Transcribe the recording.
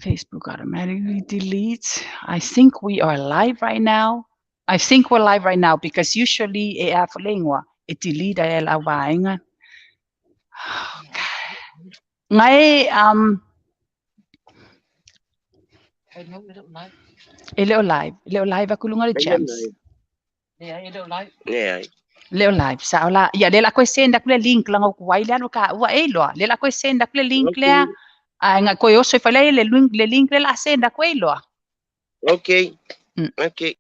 Facebook automatically delete. I think we are live right now. I think we're live right now because usually e a lingua e delete e la vaenga. Okay. Ngai e le o live, le o live aku lunga le James. Leai. Le o live sa ola ia le la koe send aku le link langa ku wai le anu ka ua e loa. Le la koe send aku le link lea. A nga koe oso i fale le link le la send aku e loa. Okay. Okay.